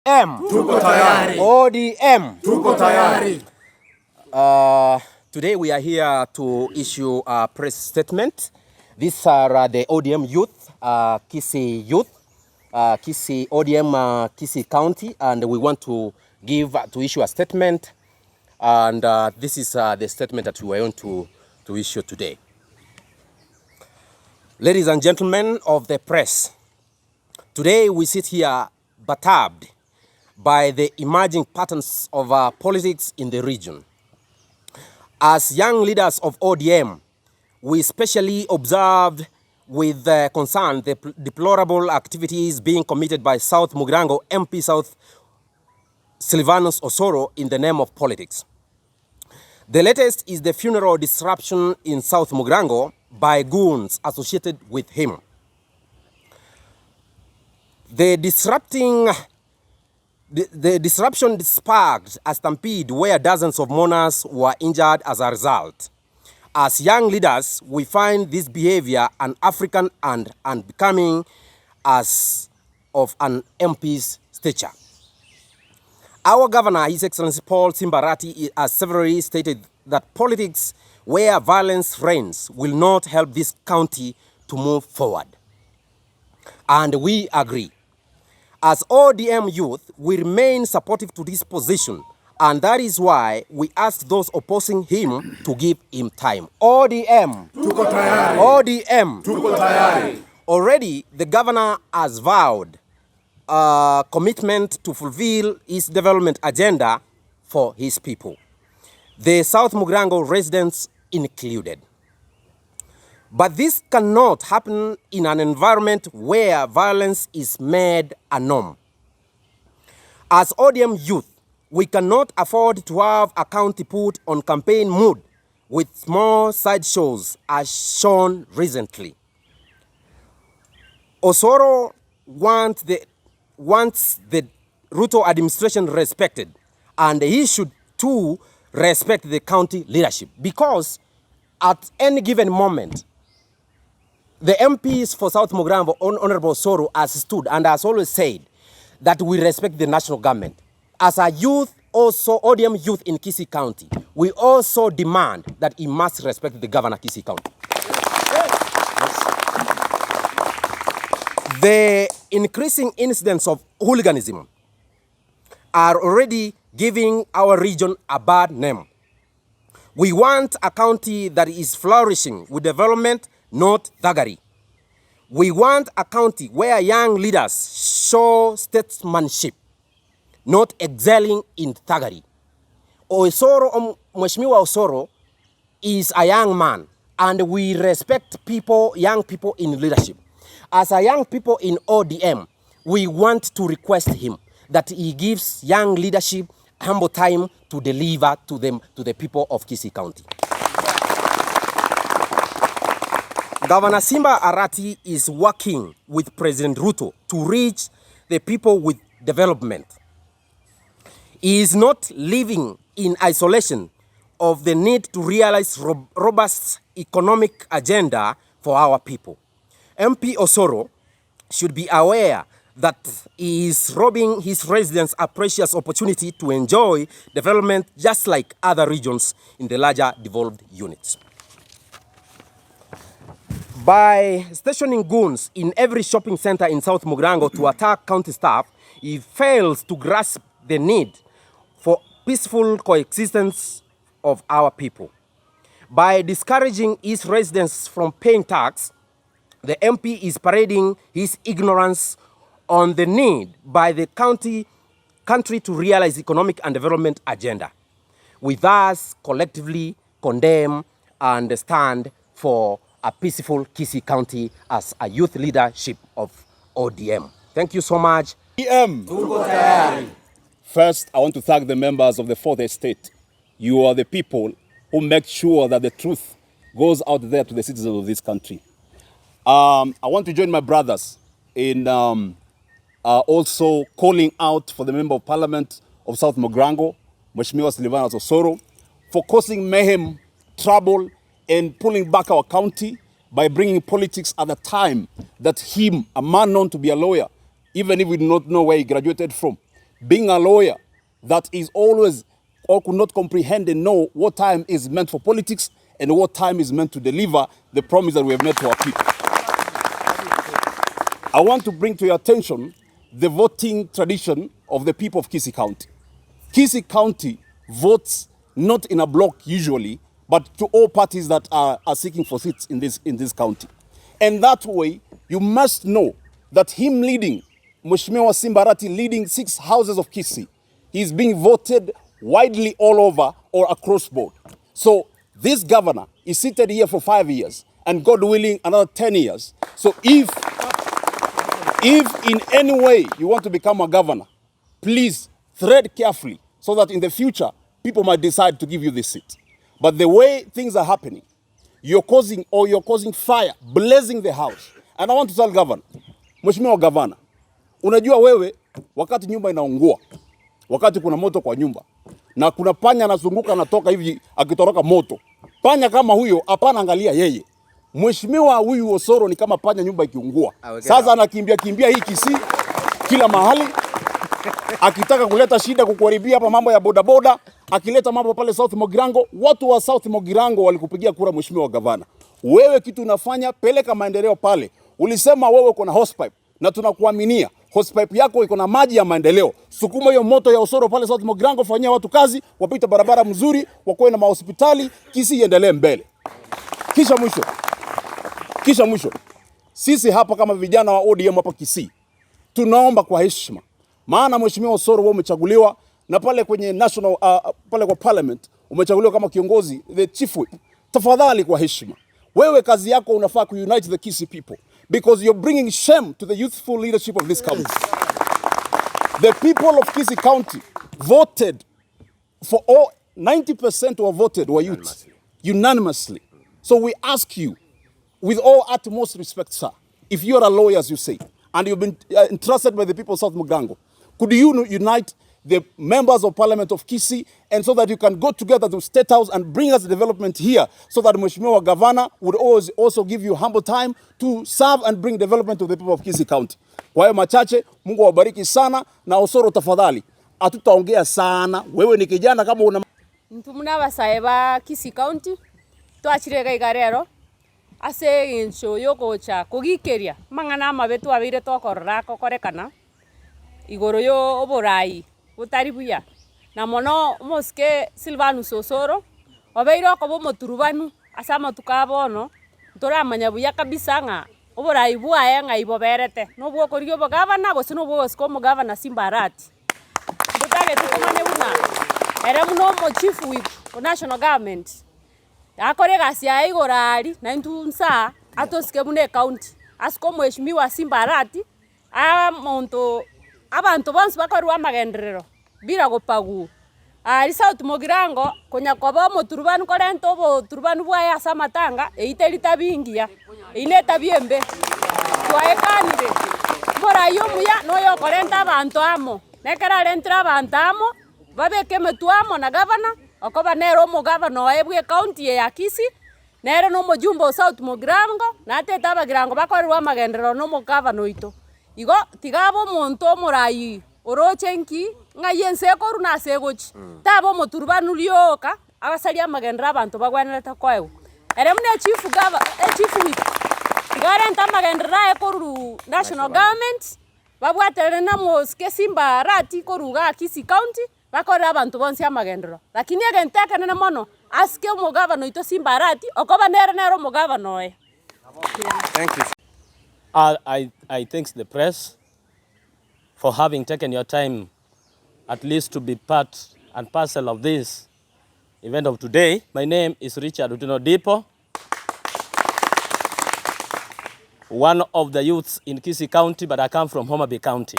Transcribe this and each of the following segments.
ODM. Tuko tayari. ODM. Tuko tayari. Today we are here to issue a press statement. These are the ODM youth, Kisii youth, Kisii ODM, Kisii County, and we want to give to issue a statement. And this is the statement that we are going to issue today. Ladies and gentlemen of the press, today we sit here perturbed by the emerging patterns of politics in the region. As young leaders of ODM, we specially observed with concern the deplorable activities being committed by South Mugirango MP South Silvanus Osoro in the name of politics. The latest is the funeral disruption in South Mugirango by goons associated with him. The disruption sparked a stampede where dozens of mourners were injured as a result. As young leaders, we find this behavior un-African and unbecoming as of an MP's stature. Our governor, His Excellency Paul Simba Arati, has severally stated that politics where violence reigns will not help this county to move forward. And we agree. As ODM youth, we remain supportive to this position, and that is why we ask those opposing him to give him time. ODM. Tuko tayari. ODM. Tuko tayari. Already, the governor has vowed commitment to fulfill his development agenda for his people, the South Mugirango residents included. But this cannot happen in an environment where violence is made a norm. As ODM youth, we cannot afford to have a county put on campaign mode with small sideshows as shown recently. Osoro wants the Ruto administration respected, and he should too respect the county leadership, because at any given moment, the MPs for South Mugirango, Honorable Osoro, has stood and has always said that we respect the national government. As a youth, also ODM youth in Kisii County, we also demand that he must respect the governor of Kisii County. The increasing incidents of hooliganism are already giving our region a bad name. We want a county that is flourishing with development, not thuggery. We want a county where young leaders show statesmanship, not excelling in thuggery. Osoro, Mheshimiwa Osoro is a young man, and we respect people, young people in leadership. As a young people in ODM, we want to request him that he gives young leadership ample time to deliver to them, to the people of Kisii County. Governor Simba Arati is working with President Ruto to reach the people with development. He is not living in isolation of the need to realize robust economic agenda for our people. MP Osoro should be aware that he is robbing his residents a precious opportunity to enjoy development just like other regions in the larger devolved units. By stationing goons in every shopping center in South Mugirango to attack county staff, he fails to grasp the need for peaceful coexistence of our people. By discouraging his residents from paying tax, the MP is parading his ignorance on the need by the country to realize economic and development agenda. We thus collectively condemn and stand for a peaceful Kisii County as a youth leadership of ODM. Thank you so much. ODM. Tuko tayari. First, I want to thank the members of the Fourth Estate. You are the people who make sure that the truth goes out there to the citizens of this country. I want to join my brothers in also calling out for the Member of Parliament of South Mugirango, Mheshimiwa Silvanus Osoro, for causing mayhem, trouble, and pulling back our county by bringing politics at a time that him, a man known to be a lawyer, even if we do not know where he graduated from, being a lawyer that is always or could not comprehend and know what time is meant for politics and what time is meant to deliver the promise that we have made to our people. I want to bring to your attention the voting tradition of the people of Kisii County. Kisii County votes not in a block usually, but to all parties that are, are seeking for seats in this, in this county. And that way, you must know that him leading, Mheshimiwa Simba Arati leading six houses of Kisii, he's being voted widely all over or across board. So this governor is seated here for 5 years and God willing another 10 years. So if if in any way you want to become a governor, please thread carefully so that in the future people might decide to give you this seat. But the way things are happening, you're causing or you're causing fire, blazing the house. And I want to tell governor, Mheshimiwa Governor, unajua wewe wakati nyumba inaungua, wakati kuna moto kwa nyumba na kuna panya anazunguka anatoka hivi akitoroka moto, panya kama huyo hapana, angalia yeye. Mheshimiwa huyu Osoro ni kama panya nyumba ikiungua. Sasa anakimbia kimbia hii Kisii kila mahali akitaka kuleta shida kukuharibia hapa mambo ya bodaboda, akileta mambo pale South Mogirango. Watu wa South Mogirango walikupigia kura, mheshimiwa gavana. Wewe kitu unafanya, peleka maendeleo pale. Ulisema wewe uko na hosepipe na tunakuaminia hosepipe yako iko na maji ya maendeleo. Sukuma hiyo moto ya Osoro pale South Mogirango, fanyia watu kazi, wapite barabara mzuri, wakuwe na mahospitali, Kisii iendelee mbele. Kisha mwisho, kisha mwisho, sisi hapa kama vijana wa ODM hapa Kisii tunaomba kwa heshima, maana mheshimiwa Osoro wewe umechaguliwa na pale kwenye national uh, pale kwa parliament umechaguliwa kama kiongozi the chief whip. Tafadhali kwa heshima, wewe kazi yako unafaa ku unite the Kisii people because you're bringing shame to the youthful leadership of this county. The people of Kisii County voted for all 90% who voted were youths unanimously. So we ask you with all utmost respect, sir, if you are a lawyer, as you say, and you've been uh, entrusted by the people of South Mugango, could you unite the members of parliament of Kisii and so that you can go together to State House and bring us development here so that Mheshimiwa Governor would always also give you humble time to serve and bring development to the people of Kisii County. Kwa hayo machache, Mungu awabariki sana na Osoro, tafadhali hatutaongea sana. Wewe ni kijana kama una Intwe buna abasae ba Kisii County, twachire iga iga rero, ase eng'encho yogocha kogikeria amang'ana amabe twabeire tokorora agokorekana, igoro ya oborai botari buya. Na mono omosike Silvanus Osoro, obeire okoba omoturubanu ase amatuko a bono, ntoramanya buya kabisa ng'a oborai bwaye ng'ai boberete, na obwokorigia obogavana gose na obwogosika omogavana Simba Arati. Ntotagete tomanye buna ere buna omochief whip o national government, Akore egasi yaye igoro aria, na intwe nsa atosike buna ecounty, asike omweshimiwa Simba Arati, aa omonto abanto bonsi bakorwa amagenderero bila gopagua. Aria South Mugirango, konya koba omoturubanu korenta oboturubanu bwaye ase amatanga, eyio teri tabia engiya, eyio na etabia embe. Twaekanire, omorai omuya na oyokorenta abanto amo, na ekero arentire abanto amo. Babeke emetwe amo na gavana, okoba nere omogavana oye bw'ecounty eye ya Kisii, nere nomojumbe o South Mugirango, natete abagirango bakorerwe amagenderero na omogavana oito. Igo tiga abe omonto omorai oroche nki, ng'ai ense ekorwa na ase egochia. Taba omoturubanu rioka, abasarie amagenderero abanto bagwenerete koegwa. Ere buna echief gava echief whip, tiga arente amagenderero aye korwa national government. Babwaterane na mosike Simba Arati korwa igaa Kisii County, bakorere abanto bonsi amagenderero. Lakini egento ekenene mono, asike omogavana oito Simba Arati, okoba nere nere omogavana oye. Thank you. I, I, I thank the press for having taken your time at least to be part and parcel of this event of today. My name is Richard Otieno Odipo, one of the youths in Kisii County, but I come from Homa Bay County.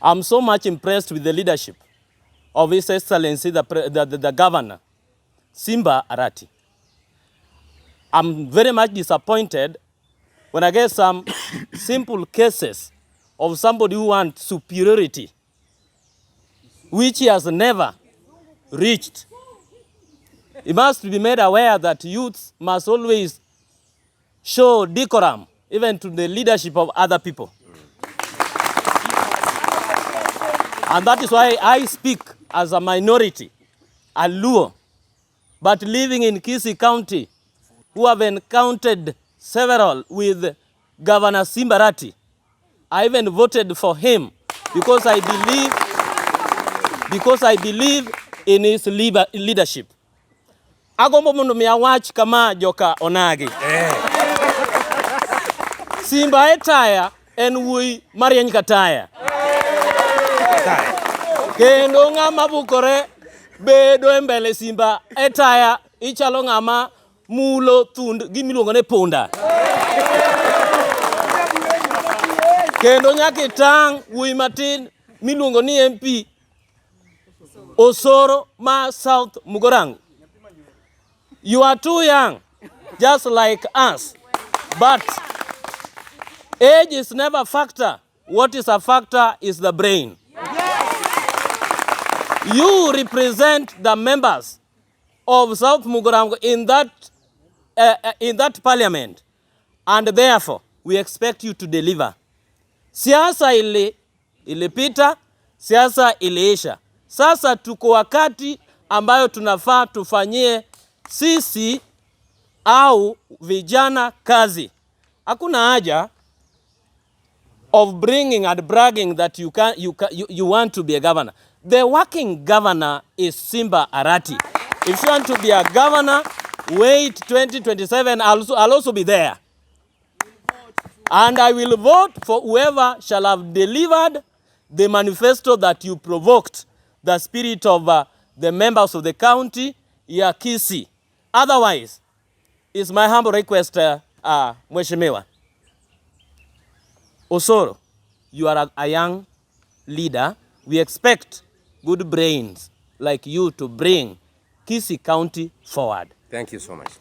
I'm so much impressed with the leadership of His Excellency, the, the, the, the governor, Simba Arati. I'm very much disappointed when I get some simple cases of somebody who wants superiority, which he has never reached. He must be made aware that youths must always show decorum, even to the leadership of other people. And that is why I speak as a minority, a Luo, but living in Kisii County, who have encountered several with Governor Simba Arati. I even voted for him because I believe, because I believe in his leadership. Agombo mondo mi awach kama joka onagi. Simba e taya en wuoyi marieny ka taya. Kendo ng'ama bukore bedo e mbele Simba e taya ichalo ng'ama mulo thund gimiluongo ni punda. Kendo nyaka itang' wuoyi matin miluongo ni MP Osoro ma South Mugorango. You are too young, just like us. But age is never a factor. What is a factor is the brain. You represent the members of South Mugorango in that, in that parliament. And therefore, we expect you to deliver. Siasa ili, ilipita, siasa iliisha. Sasa tuko wakati ambayo tunafaa tufanyie sisi au vijana kazi. Hakuna haja of bringing and bragging that you, can, you, can, you, you want to be a governor. The working governor is Simba Arati. If you want to be a governor, wait 2027, I'll also, I'll also be there. And I will vote for whoever shall have delivered the manifesto that you provoked, the spirit of the members of the county, ya Kisii. Otherwise, it's my humble request, Mheshimiwa Osoro, you are a young leader. We expect good brains like you to bring Kisii County forward. Thank you so much.